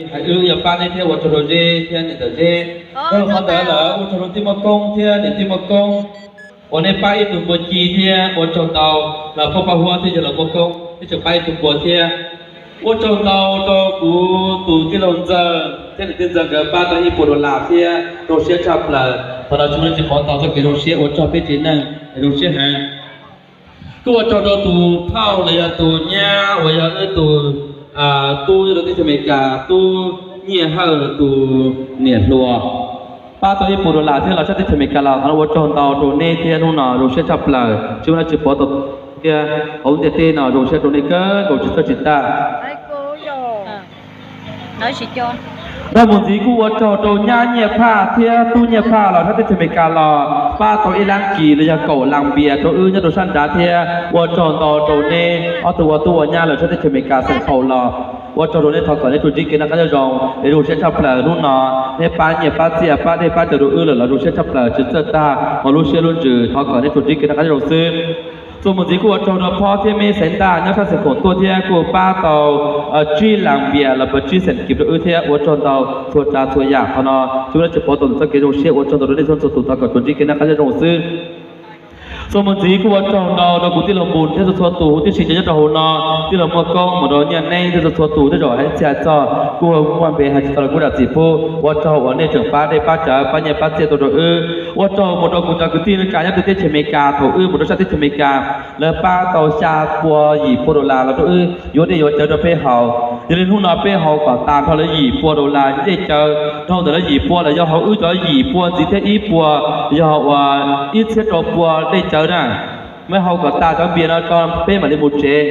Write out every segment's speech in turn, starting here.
Hais wb yog pab neb thiab ua tsaug rau Zeb thiab niam ntawm Zeb. Rau qhov ntawd lawm ua tsaug rau tij Muaj Koob thiab niam tij Muaj Koob uas nej pab ib tug npua ci thiab ua tsaug ntau, los phauj Paj Huab thiab yawg laus Muaj Koob nej tseem pab ib tug npua thiab. Ua tsaug ntau rau kuv tus tij laug Ntxawg thiab niam tij Ntxawg nkawd pab tau ib puas dollar thiab zoo siab tshaj plaws. Thaum no tsis muaj leej twg paub tau txoj kev zoo siab, ua tsaug peb tsev neeg zoo siab heev. Kuj ua tsaug rau tus phauj los yog tus nyab uas yog wb tus tub nyob rau teb chaws Amelikas, tub Nyiaj Hawj tus niam hluas, pab tau ib puas dollar thiab los sab teb chaws Amelikas los. Qhov no ua tsaug ntau rau neb thiab, hnub no zoo siab tshaj plaws, tsis muaj leej twg paub tau thiab. Hauv ntiaj teb no zoo siab rau nej kawg nkaus tsis txawj tsis tag. Dhau mus ntxiv kuj ua tsaug rau nyab Nyiaj Phaj thiab tub Nyiaj Phaj los sab teb chaws Amelikas los pab tau ib lab kis los yog kaum las npias rau wb nyob rau sab nrad thiab. Ua tsaug ntau rau neb ob tug ua tub ua nyab lawm sab teb chaws Amelikas Saint Paul los. Ua tsaug rau neb, thov kom neb tsuas ntsib kev noj qab nyob zoo es zoo siab tshaj plaws. Hnub no neb pab nyiaj pab txiaj pab dej pab cawv rau wb lawm los zoo siab tshaj plaws tsis txawj tag hauv lub siab lub ntsws. Thov kom neb tsuas ntsib kev noj qab nyob zoo xwb. Txuas mus ntxiv kuj ua tsaug rau Phob thiab Meb Xaiv Ntaj nyob sab Xeev Khuam tuaj thiab kuj pab tau tsib las npias los puas tsib xees kis rau wb thiab. Ua tsaug ntau txhua tsav txhua yam. Qhov no tsis muaj leej twg paub tau ntawm txoj kev zoo siab. Ua tsaug ntau rau nej txhua txhua tus, thov kom tsuas ntsib kev noj qab nyob zoo xwb. Txuas mus ntxiv kuj ua tsaug ntau rau kuv tij laug Npus thiab txhua txhua tus huv tib si nyob rau hauv no, tij laug Muaj Koob mus rau Nyiaj Neeb thiab txhua txhua tus, tej zaum hais txhia txog kuj muaj npe hais tsis tau los kuj zam txim pub. Ua tsaug uas nej tseem pab dej pab cawv pab nyiaj pab txiaj tuaj rau wb. Ua tsaug mus rau kuv cov kwv tij neej tsa nyob rau teb chaws Amelikas, thaum wb mus rau sab teb chaws Amelikas lawv pab tau xya pua yim pua dollar los rau wb yuav dej yuav cawv rau peb haus. Yog li hnub no peb haus kom tas nrho lawv yim pua dollar dej cawv, dhau ntawm lawv yim pua lawm yog haus wb cov yim pua ntxiv thiab ib pua, yog uas ib txhiab rau pua dej cawv na. Muab haus kom tas cov npias no tso peb mam li mus tsev.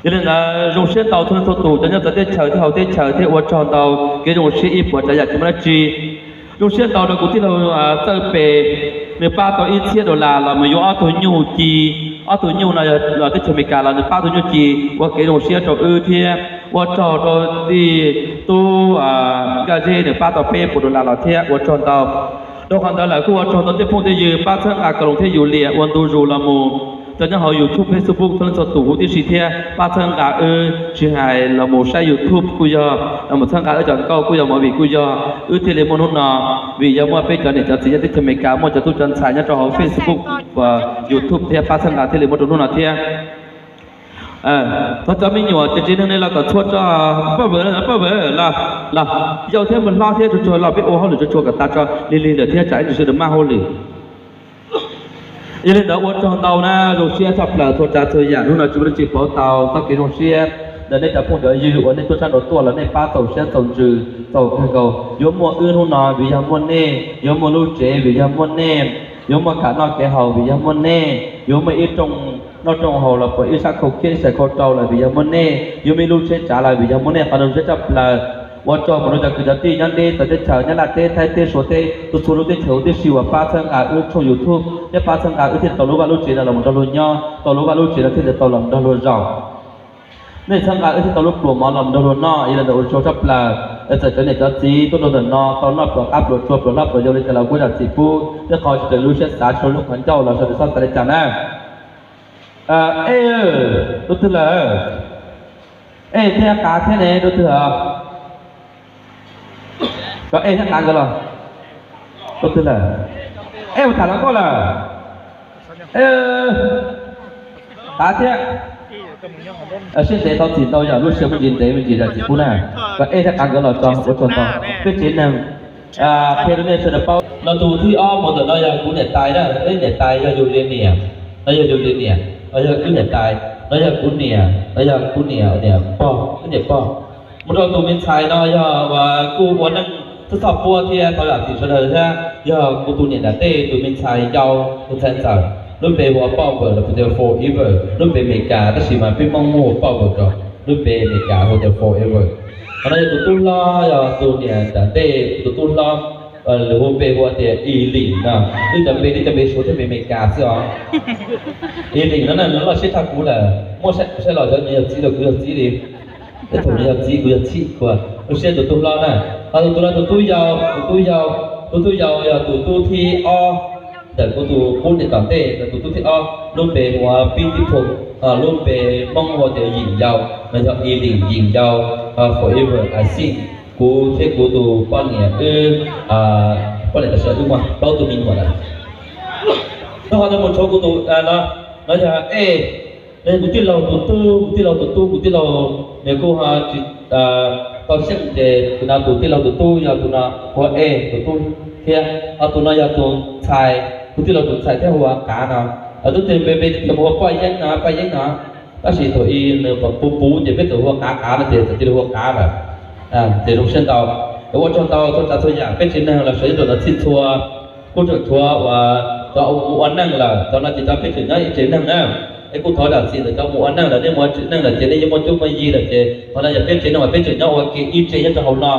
Yog li ntawd zoo siab ntau txhua leej txhua tus cov nyob txawv teb chaws thiab hauv teb chaws thiab ua tsaug ntau, kev zoo siab ib puas tsav yam tsis muaj dab tsi. Zoo siab ntau rau kuv tij laug Txawj Pes, nws pab tau ib txhiab dollar los mus yuav ob tug nyuj ci. Ob tug nyuj no yog los teb chaws Amelikas los nws pab tug nyuj ci ua kev zoo siab rau wb thiab. Ua tsaug rau tij tub Nkaj Zeb, nws pab tau peb puas dollar los thiab, ua tsaug ntau. Rau qhov ntawd lawm kuj ua tsaug ntau tej phooj tej ywg pab txhawb nqa Kaus Loos thiab Yus Lias ua ntu zus los mus cov nyob hauv YouTube, Facebook txhua leej txhua tus huv tib si thiab pab txhawb nqa wb. Tsis hais los mus saib YouTube kuj yog, los mus txhawb nqa wb cov nkauj kuj yog, movie kuj yog, wb thiaj li muaj hnub no. Vim yog muaj peb cov niam cov txiv nyob teb chaws Amelikas, muaj cov tub cov ntxhais nyob rau hauv Facebook, YouTube thiab pab txhawb nqa thiaj li muaj rau hnub no thiab. Thov cov me nyuam ces tsev neeg nej los kom txhua tso, poj vwm, poj vwm los, los yau thiab mus hlob thiab tsuag tsuag los peb ua hauj lwm tsuag tsuag kom tas tso, lig lig lawm thiab tsam ib ntsis sawv daws maj hauj lwm. Yog li ntawd ua tsaug ntau na, zoo siab tshaj plaws txhua tsav txhua yam. Hnub no tsis muaj dab tsi pauv tau txoj kev zoo siab ntawm nej cov phooj cov ywg uas nej tuaj sab nraud tuaj los nej pab txaus siab txaus ntsws txaus kawg nkaus. Yuav muaj wb hnub no vim yog muaj nej, yuav muaj lub tsev vim yog muaj nej, yuav muaj kam noj kev haus vim yog muaj nej, yuav muaj ib rooj noj rooj haus los puas ib sab khau khiab ib sab khau rau los vim yog muaj nej, yuav muaj ib lub tsheb tsav los vim yog muaj nej. Qhov no zoo siab tshaj plaws. Ua tsaug mus rau cov kwv cov tij nyob deb txawv teb chaws, nyob Laj teb, Thaib teb, Suav teb, txhua txhua lub teb chaws huv tib si uas pab txhawb nqa wb tshooj YouTube thiab pab txhawb nqa wb thiaj tau lub vaj lub tsev no los nrog luag nyob, tau lub vaj lub tsev no thiaj li tau los nrog luag zaum. Nej txhawb nqa wb thiaj tau lub pluas mov los nrog luag noj. Yog li ntawd ua tsaug tshaj plaws. Txawm cov niam cov txiv tuaj rau ntawm no tau noj pluas qab pluas tsuag pluas hlob pluas yau li cas los kuj zam txim pub, thiab qhov tsis raws lub siab xav tsis raws lub qhov ncauj los sawv daws txhob xav li cas na. Ej, rau twg lawm? Ej thiab Qav thiab ne, rau twg lawm? Cov Ej thiab Qav nkawd los? Rau twg lawm? Ej mus tham hluas nkauj lawm? Qav thiab. Siab ntev tau txim ntau yog lub siab me ntsis ntev me ntsis zam txim pub na. Cov Ej thiab Qav nkawd los tso ua tsaug ntau. Peb tsev neeg qhia rau nej sawv daws paub. Los tus thib ob mus ntawm no yog kuv niam tais na, niam tais yog yus li niam, no yog yus li niam, no yog wb niam tais, no yog kuv niam, no yog kuv niam, niam pog, wb niam pog. Mus rau tus me ntxhais no yog kuj ua neej txhob txhob puab thiab tau zam txim sawv daws thiab, yog kuv tus niam nram tej tus me ntxhais yau, tus ntxhais ntxawm, lub npe hu ua Poj Vwm los puas tias Forever, lub npe Amelikas tab sis mas peb Hmoob muab hu ua Poj Vwm kom lub npe Amelikas hu tias Forever. Qhov no yog tus tub hlob, yog tus niam nram tej tus tub hlob, lwm hu npe hu ua tias Iliv no. Wb cov npe, wb cov npe Suav thiab npe Amelikas xwb os. Iliv no na nws loj siab tshaj kuv lawm, muaj saib los xyov nws yog txiv los kuv yog txiv li. Ib thaum nws yog txiv kuv yog txhij khuas. Lub siab tus tub hlob na, ho tus tus no tus tub yau, tus tub yau, tus tub yau yog tus tub thib ob. Ntawm kuv tus qub niam tom ntej, tus tub thib ob, lub npe hu ua Pib Tib Phoo, lub npe Hmoob hu tias Yim Yau, no yog Ib Lim Yim Yau, Forever I Sing. Kuv thiab kuv tus poj niam wb, poj niam tam sim no wb muaj plaub tus me nyuam lawm. Nyob qhov no mus tshuav kuv tus, no, no yog Ej, no yog kuv tij laug tus tub, kuv tij laug tus tub, kuv tij laug nws kuj ho tsis tau xyeej ces tus no tus tij laug tus tub yog tus no hu ua Ej tus tub thiab, ho tus no yog tus ntxhais, kuv tij laug tus ntxhais thiab hu ua Qav no. Tub twg npe npe tias mus hu ua Poj Yeeb no, Paj Yeeb no, tab sis thaum ub nws puv puv ces peb txawm hu ua Qav Qav no ces txawm cia li hu ua Qav lawm. Ces zoo siab ntau, es ua tsaug ntau txhua tsav txhua yam peb tsev neeg los sawv nyob rau ntawd txhij txhua, kuj tseem tshuav uas cov mus ua neej lawm, cov no ces cov peb tseem nyob ib tsev neeg na. Es kuj thov zam txim ntawm cov mus ua neej lawm, nej mus ua tsev neeg lawm ces nej yeej muaj cuab muaj yig lawm ces qhov no yog peb tsev neeg uas peb tseem nyob ua ke ib tsev nyob rau hauv no.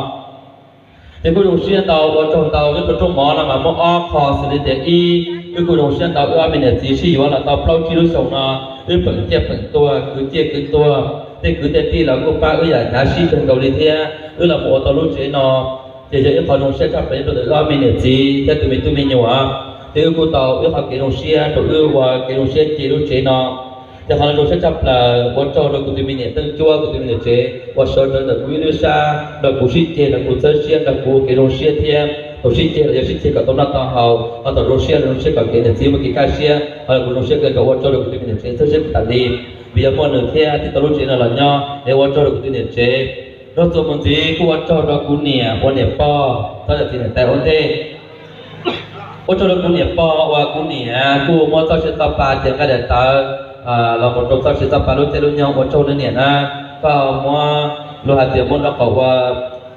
Ces kuj zoo siab ntau ua tsaug ntau, nyob rau rooj mov no mas muaj ob qho xws li tias ib, wb kuj zoo siab ntau wb ob me niam txiv sib yuav los tau plaub tsib lub xyoo no, wb peem ciaj peem tuag kwv ciaj kwv tuag, tej kwv tej tij los kuj pab wb yam hnyav sib kawg nkaus li thiab wb los mus ua tau lub tsev no. Ces yog ib qho zoo siab tshaj plaws nyob rau ntawm wb ob me niam txiv thiab tus me tub me nyuam, ces wb kuj tau ib qho kev zoo siab rau wb ua kev zoo siab ce lub tsev no. Ces qhov no zoo siab tshaj plaws ua tsaug rau kuv tus me niam Teej Cuab, kuv tus me niam tsev uas sawv rawv ntawm kuv ib lub sab nrog kuv sib ceg, nrog kuv txawb siab, nrog kuv ua kev zoo siab thiab thaum sib ceg los yog sib ceg kom tau noj tau haus, ho thaum zoo siab zoo siab kom kev niam txiv muaj kev kaj siab, ho kuv zoo siab kawg nkaus ua tsaug rau kuv tus me niam tsev txawb siab kuv tas li, vim yog muaj nws thiab thiaj tau lub tsev no los nyob, es ua tsaug rau kuv tus niam tsev. Nrog txuas mus ntxiv kuj ua tsaug rau kuv niam ua niam pog txhob zam txim niam tais ua ntej. Ua tsaug rau kuv niam pog uas kuv niam kuj muab txoj sia txoj pa ces nqaij daim tawv los mus rau txoj sia txoj pa lub caij lub nyoog, ua tsaug nawb niam na. Koj muab luag hais tias muab nraub qaum ua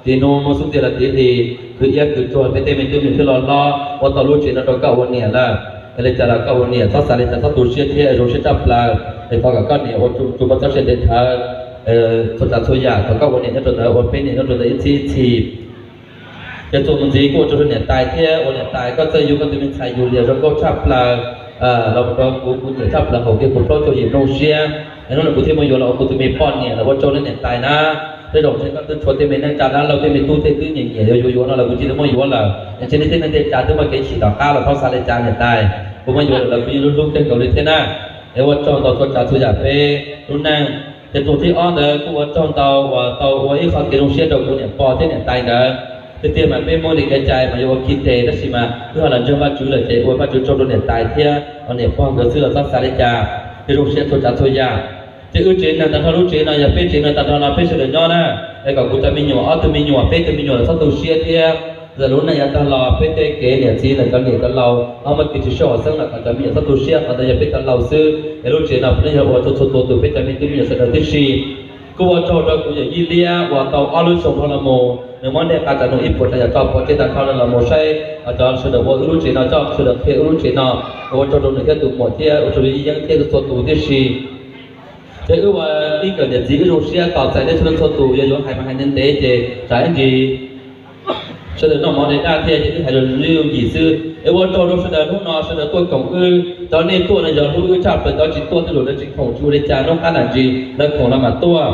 tiv hnub, muab xub ntiag los tiv hli, khwv iab khwv tsuag peb tej me tub me nyuam thiaj los hlob ua tau lub tsev no rau koj ua niam lawm. Es li cas los koj ua niam txhob xav li cas, txhob tu siab thiab zoo siab tshaj plaws. Es thov kom koj niam ua tsuas muaj txoj sia ntev dhawv txhua tsav txhua yam, thov koj ua niam nyob rau ntawd ua peb niam nyob rau ntawd ib txhis ib txhis. Ces txuas mus ntxiv kuj ua tsaug rau niam tais thiab, ua niam tais koj txawj yuav koj tus me ntxhais yus liam zoo nkauj tshaj plaws los mus rau kuv, kuv nyiam tshaj plaws, haum kiag kuv plaub caug yim nplooj siab. Es hnub no kuv thiaj muab yuav los ua kuv tus me poj niam lawm, ua tsaug nawb niam tais na. Tej zaum ntshe koj twb tshuav tej me neej tsa dab laug tej me tub tej twb nyiam nyiam yuav yuav yuav no los kuv cia li muab yuav lawm. Es ntshe nej tej neej tej tsa twb muaj kev chim tom qab los txhob xav li cas niam tais. Kuv muab yuav lawm los kuv yeej hlub hlub kawg nkaus li thiab na. Es ua tsaug ntau txhua tsav txhua yam peb lub neej. Ces tus thib ob ntawd kuj ua tsaug ntau uas tau ua ib qho kev zoo siab rau kuv niam pog thiab niam tais ntawd. Tiag tiag mas peb Hmoob li kev cai mas yuav ua khi tes, tab sis mas wb ho los ntseeg Vajtswv lawm ces ua Vajtswv tsaug rau niam tais thiab niam pog nkawd xwb los txhob xav li cas. Ces zoo siab txhua tsav txhua yam. Ces wb tsev neeg tag nrho lub tsev no yog peb tsev neeg tag nrho no peb sawv daws nyob na. Es kom kuv cov me nyuam ob tug me nyuam peb tug me nyuam los txhob tu siab thiab. Txawm lub neej yav tag los peb tej kev niam txiv lawm cov niam cov laus ho muaj kev tsis sib haum xeeb los kom cov me nyuam txhob tu siab, qhov ntawd yog peb cov laus xwb. Es lub tsev no puav leej yog ua txhua txhua tus peb cov me tub me nyuam sawv daws tib si. Kuj ua tsaug rau kuv yawm yij Liab uas tau ob lub xyoo dhau los mus nws muab ncej qa tsav nug ib puas tsav yam tso pov tseg tag nrho no los mus saib cov sawv daws ua wb lub tsev no, coj sawv daws qhia wb lub tsev no. Kuv ua tsaug rau nws thiab tus muam thiab ua tsaug rau Yij Yeeb thiab txhua tus tib si. Ces wb ua ib nkawm niam txiv wb zoo siab tos txais nej txhua leej txhua tus, yog yuav hais mas hais ntev ntev ces tsam ib ntsis sawv daws noj mov dai daj thiab ces wb hais lus yooj yim xwb. Es ua tsaug rau sawv daws hnub no sawv daws tuaj koom wb, cov nej tuaj no yog hlub wb tshaj plaws, cov tsis tuaj tej zaum lawv tsis khoom tsis ua li cas, hnub qab ntam ntsis lawv khoom los mam tuaj.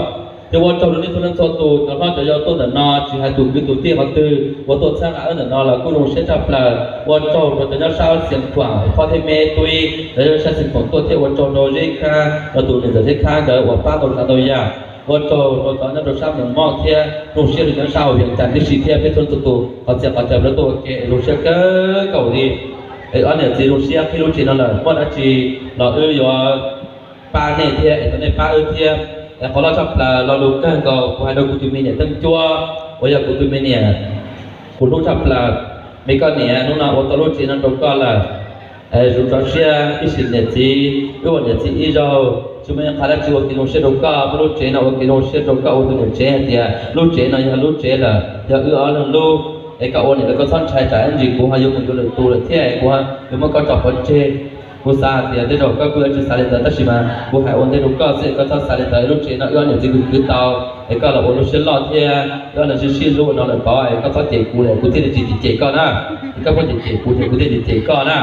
Ces ua tsaug rau nej txhua leej txhua tus, cov hlob cov yau tuaj ntawm no tsis hais tus kwv tus tij qhov twg uas tuaj txhab nqa wb ntawm no los kuj zoo siab tshaj plaws. Ua tsaug rau cov nyob sab Xiav Khuam, Phob thiab Meb Tub Ib, cov nyob sab Xiav Khuam tuaj thiab ua tsaug rau Zeb Khab, rau tus niam ntxawm Zeb Khab nkawd uas pab tau tsav ntau yam. Ua tsaug rau cov nyob rau sab Mes Moj thiab, zoo siab rau cov nyob sab hauv Vias Cas tib si thiab peb txhua leej txhua tus, qhov txiav qhov chaw lawv tuaj ua ke zoo siab kawg nkaus li. Es ob niam txiv zoo siab qhib lub tsev no lawm, muaj dab tsi los wb yuav pab nej thiab es thov nej pab wb thiab. Es qhov loj tshaj plaws lo lus kawg nkaus kuv hais rau kuv tus me niam Teej Cuab uas yog kuv tus me niam kuv hlub tshaj plaws. Me koj niam, hnub no ua tau lub tsev no rau koj lawm. Zoo tso siab ib sim niam txiv, wb ua niam txiv ib zaug tsis muaj ib qho dab tsi ua kev zoo siab rau koj, muaj lub tsev no ua kev zoo siab rau koj ua tus niam tsev hais tias lub tsev no yog lub tsev lawm, yog wb ob leeg lub. Es koj ua niam lawm koj txhob ntshai, tsam ib ntsis kuv ho yuav mus yuav lwm tus lawm thiab es kuv yuav muab koj tso pov tseg. Kuv xav hais tias tej zaum koj kuj yuav tsis xav li ntawd, tab sis mas kuv hais ua ntej rau koj xwb es koj txhob xav li ntawd. Lub tsev no wb ob niam txiv kwv kwv tau, es koj los ua lub siab loj thiab wb ob leeg sib sib hlub no lawm tod, es koj txhob cem kuv lawm kuv thiaj li tsis cem cem koj na. Es koj pheej cem cem kuv ces kuv thiaj li cem koj na.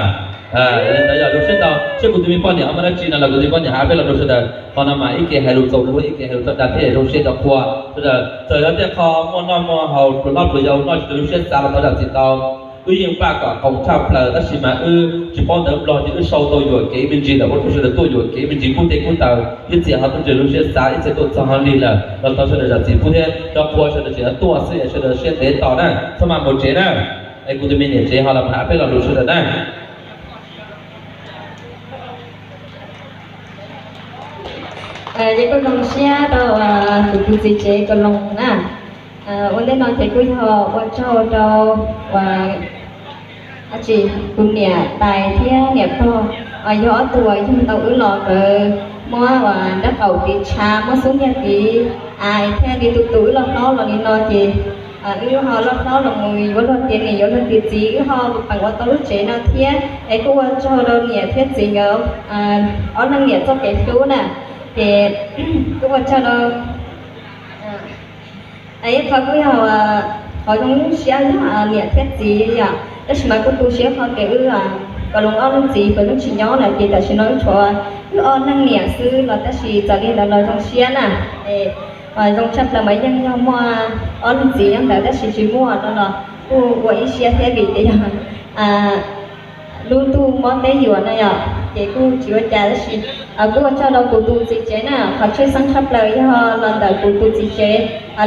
Li ntawd yog zoo siab ntau, saib kuv tus me poj niam ho muaj dab tsi no los kuv tus poj niam hais peb los rau sawv daws. Qhov no mas ib ke hais lus txaus luag, ib ke hais lus txog dag thiab zoo siab ntau qhua. Sawv daws txawm yog tej qho muaj noj muaj haus, pluas hlob pluas yau noj tsis tau lub siab xav los thov zam txim ntau. Wb yeej npaj kom qoos tshaj plaws tab sis mas wb tsis paub ntawv Nplog ces wb sau tau yuam kev me ntsis lawm, ua rau sawv daws tuaj yuam kev me ntsis kub teb kub taw. Ib txhia ho tuaj ntsib lub siab xav, ib txhia tuaj txog hauj lwm lawm, los tau sawv daws zam txim pub thiab rau qhua sawv daws tseem tuaj xwb es sawv daws siab ntev tos na, txhob maj mus tsev na. Es kuv tus me niam tsev ho los hais peb lo lus sawv daws na. Ces kuj zoo siab rau kuv tus txiv tsev Kaus Loos na. Ua ntej no ces kuj yog ua tsaug rau uas tsis, kuv niam tais thiab niam pog, yog ob tug uas yug tau wb los nkawd muab uas nrab qaum tiv tshav, muab xub ntiag tiv thiab li tus tus wb loj hlob los li no ces wb ho loj hlob los mus yuav luag tiav niam yuav luag tiav txiv, wb ho peem ua tau lub tsev no thiab. Es kuj ua tsaug rau niam thiab txiv nkawd ob leeg niam txoj kev hlub na. Ces kuj ua tsaug rau ib qho kuj yog qhov zoo siab yog niam thiab txiv yom, tab sis mas kuj tu siab qhov tias wb Kaus Loos ob leeg txiv nkawd yeej tsis nyob lawm ces tam sim no wb tshuav wb ob leeg niam xwb los tab sis txawm li ntawd los zoo siab na. Zoo tshaj plaws mas yeej yog muaj ob leeg txiv nyob ntawd tab sis tsis muaj no los kuj ua ib siab thiab vim tias yog lub ntuj mob teb yuav no yom, ces kuj tsis ua cas tab sis kuj ua tsaug rau kuv tus txiv tsev na. Qhov tshwj xeeb tshaj plaws yog los ntawm kuv tus txiv tsev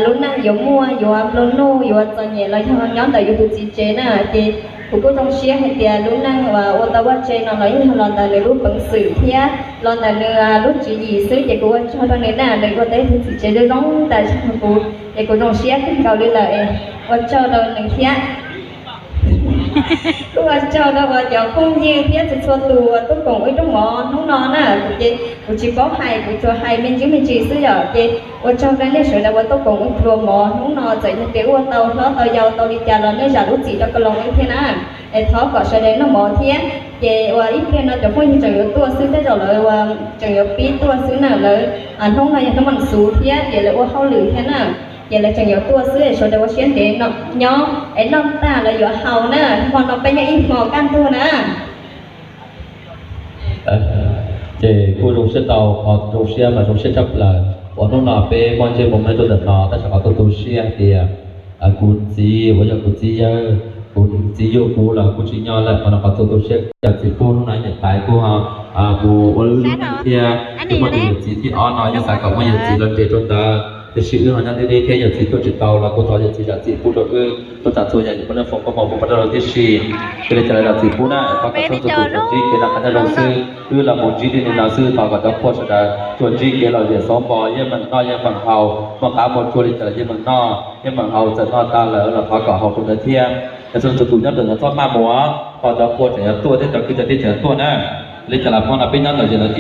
lub neej yuav muaj yuav nplua nuj yuav txom nyem los yog nyob ntawm yus tus txiv tsev na. Ces kuv kuj zoo siab hais tias lub neej uas ua tau vaj tse no los yeej yog los ntawm nws lub peev xwm thiab los ntawm nws lub tswv yim xwb. Ces kuv ua tsaug rau nws na, nws ua tau ib tug txiv tsev zoo zoo tas zog rau kuv, ces kuv zoo siab kawg nkaus li lawm. Ua tsaug rau nws thiab. Kuj ua tsaug rau uas cov phooj ywg thiab txhua txhua tus uas tuaj koom wb rooj mov hnub no na. Kuv ces kuv tsis paub hais, kuv tsuas hais me ntsis me ntsis xwb yom. Ces ua tsaug rau nej sawv daws uas tuaj koom wb rooj mov hnub no, txawm yog tias wb ua tau hlob tau yau tau li cas los nej zam lub txim rau Kaus Loos wb thiab na. Es thov kom sawv daws noj mov thiab. Ces uas ib pliag no cov phooj ywg tseem yuav tuaj xwb, tej zaum lawv uas tseem yuav pib tuaj xwb na, lawv hnub no yog hnub vas xuv thiab ces lawv ua hauj lwm thiab na. Ces lawv tseem yuav tuaj xwb, sawv daws ua siab ntev nyob es noj tag lawv yuav haus na. Hmo no peb nyob ib hmo kaj ntug na. Ces kuj zoo siab tau, qhov zoo siab mas zoo siab tshaj plaws uas hnub no peb muaj ntsej muag tuaj ntawm no, tab sis qhov tu tu siab hais tias kuv txiv uas yog kuv txiv yawg, kuv txiv yug kuv los kuj tsis nyob lawm, qhov no qhov tu tu siab. Yawm txiv pub hnub no niam tais kuj mus ua lub neej thiab, kuj muaj tus yawm txiv thib ob no, yeej xav kom muaj yawm txiv los nres rau ntawd, tiam sis wb ho nyob deb deb thiab yawm txiv tuaj tsis tau los kuj thov yawm txiv zam txim pub rau wb, tuaj txhua yam yus muaj neej foom koob hmoov pub pab rau wb tib si. Ces li cas lawv zam txim pub na, thov kom txhua tus tseem ntsib kev noj qab nyob zoo xwb. Wb los mus ntsib li no xwb, thov kom cov qhua sawv daws tsuas ntsib kev lom zem xob npo, yeej meem noj yeej meem haus, muaj qab muaj tshuaj li cas los yeej meem noj yeej meem haus, txawm noj tag lawm los thov kom haus rau ntawd thiab. Yog txhua tus tuaj nyob ntawm no txhob maj mus, ho cov qhua tseem yuav tuaj thiab cov kwv cov tij tseem yuav tuaj na. Li cas los hmo no peb nyob ntawm zem no ib